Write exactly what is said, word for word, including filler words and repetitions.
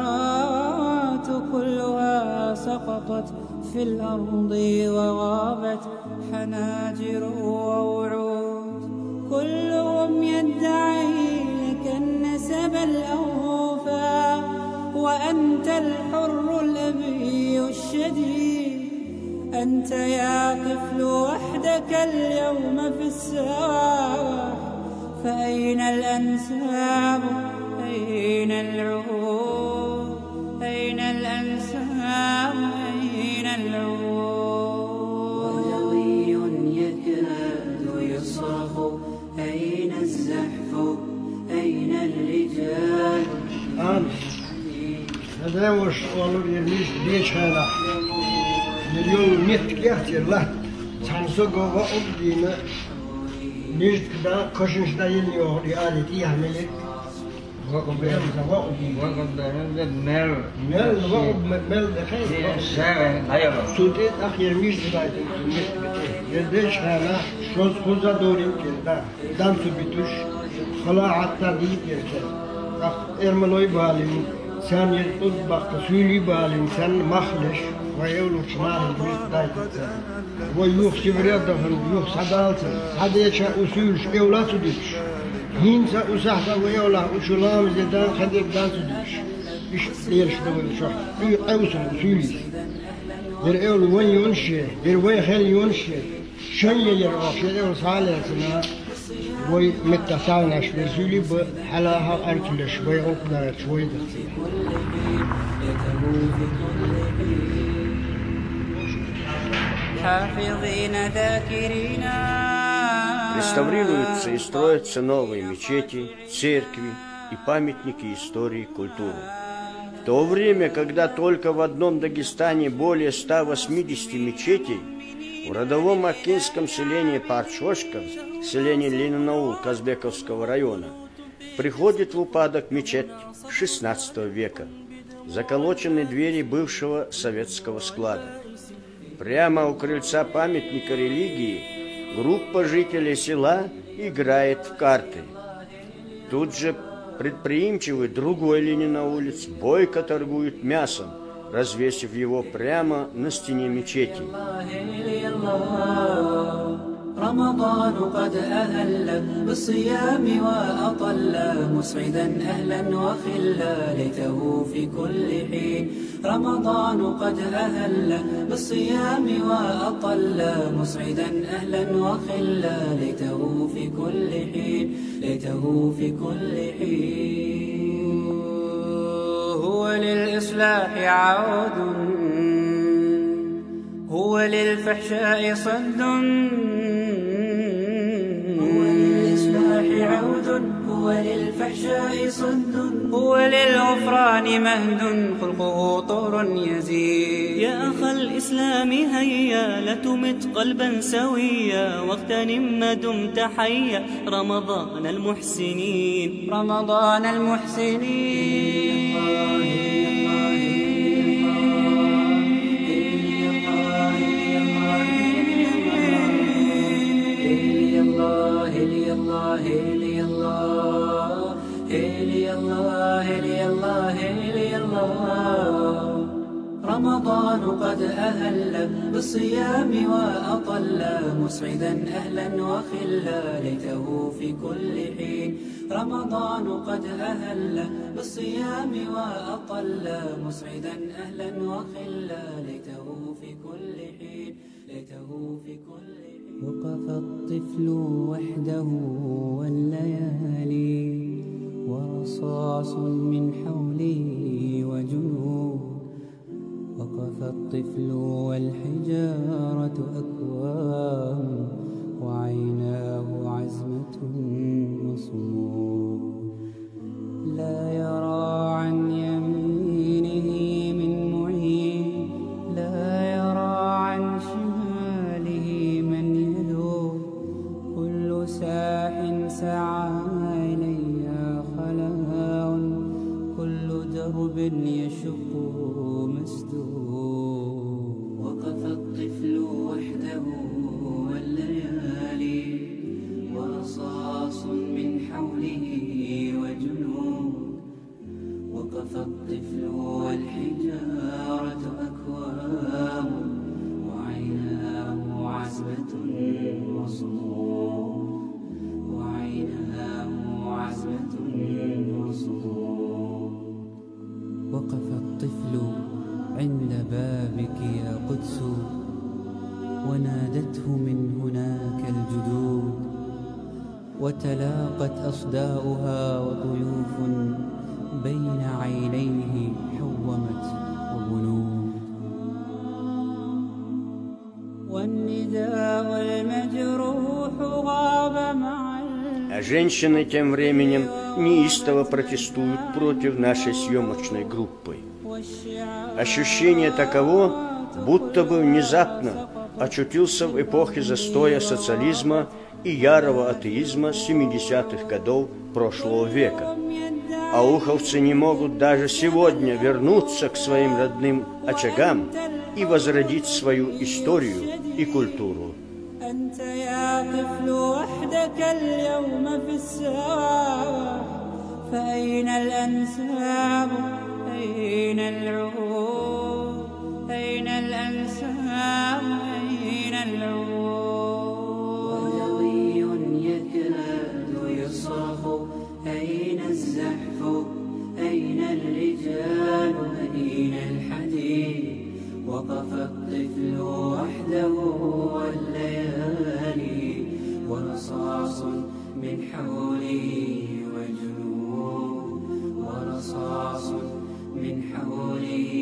الشعارات كلها سقطت في الأرض وغابت حناجر ووعود. كلهم يدعي لك النسب الأوفى، وأنت الحر الأبي الشديد. أنت يا طفل وحدك اليوم في الساحة، فأين الأنساب؟ أين العهود؟ أين الأنساب؟ أين العهود؟ ودوي يكاد يصرخ: أين الزحف؟ أين الرجال؟ Ан, хӀадаьвош олур яр мижд бечхьанахь. Яр йолу меттиг кехтера латта. Цхьана саго ваъ дийна, миждка дан, кошанаш дан йина йогӀу и аре тӀехьа мелира. Ваъ бен, ваъ бен. Ваъ бен, мел. Мел, ваъ бен, мел дан хьайн. Шаьран дӀайолу. Цу тӀе тӀаккха яр мижд дайтина, цу меттиг тӀе. Яр дечхьанахь, шозза кхузза дорийна кхин дӀа. Дан ца битуш, хала хьатта дийцира цара. ТӀаккха эрмалой балийна, царна яр тӀулг баккха суьйлий балийна, царна мах леш, вай эвларчу нахана мижд дайтира цара. Вай юха Сибре а дахана, юха схьадала цара. Схьадеча а у суьйлуш эвла ца дуьтуш. ХӀинца а у сахьта вай эвлахь у шу ламазе дан, кхидерг дан ца дуьтуш. Иштта лелаш дан вай чохь. Къуьй къевсина у суьйлица. Яр эвла вайн йонаш я, яр вайн хел йонаш я. Шайн яр оха шен эвла схьа а лаьцна, вай меттах цхьаьнаш верзуьйлий бан, хьала хьакъар ца леш, вай гӀуллакх дарча вай дахций. حافظين ذاكرين. Реставрируются и строятся новые мечети, церкви и памятники истории и культуры. В то время, когда только в одном Дагестане более ста восьмидесяти мечетей, в родовом акинском селении Парчошка, селении Ленинаул Казбековского района, приходит в упадок мечеть шестнадцатого века, заколочены двери бывшего советского склада. Прямо у крыльца памятника религии группа жителей села играет в карты. Тут же предприимчивый другой ленинаулец бойко торгует мясом, развесив его прямо на стене мечети. رمضان قد أهل بالصيام وأطل، مسعدا أهلا وخلا، ليته في كل حين. رمضان قد أهل بالصيام وأطل، مسعدا أهلا وخلا، ليته في كل حين، ليته في كل حين. هو للإصلاح عود، هو للفحشاء صد. هو للإصلاح عود، هو للفحشاء صد، هو للغفران مهد، خلقه طور يزيد. يا أخ الإسلام هيا، لا تمت قلبا سويا، واغتنم ما دمت حيا، رمضان المحسنين، رمضان المحسنين. رمضان قد أهل بالصيام وأطل، مسعدا أهلا وخلا، ليته في كل حين. رمضان قد أهل بالصيام وأطل، مسعدا أهلا وخلا، ليته في كل حين، ليته في كل حين. وقف الطفل وحده والليالي، ورصاص من حوله وجنود. وقف الطفل والحجارة أكوام، وعيناه عزمة مصمود. لا يرى عن يمينه من معين، لا يرى عن شماله من يلوذ. كل ساح سعى إليها خلاء، كل درب يشقه مسدود. وقف الطفل وحده والليالي، ورصاص من حوله وجنود. وقف الطفل والحجارة أكوام، وعيناه عذبة وصمود، وعيناه عذبة وصمود. وقف الطفل عند بابك يا قدس، ونادته من هناك الجدود، وتلاقت أصداؤها وطيوف بين عينيه حومت وبنود. والنداء المجروح غاب مع ال- А женщины тем временем неистово протестуют против нашей съемочной группы. Ощущение таково, будто бы внезапно очутился в эпохе застоя социализма и ярого атеизма семидесятых годов прошлого века. Ауховцы не могут даже сегодня вернуться к своим родным очагам и возродить свою историю и культуру. أنت يا طفل وحدك اليوم في الساحة، فأين الأنساب؟ أين العهود؟ أين الأنساب؟ أين العهود؟ ودوي يكاد يصرخ: أين الزحف؟ أين الرجال؟ أين الحديد؟ وقف الطفل وحده والليالي، ورصاص من حوله وجنود، ورصاص من حوله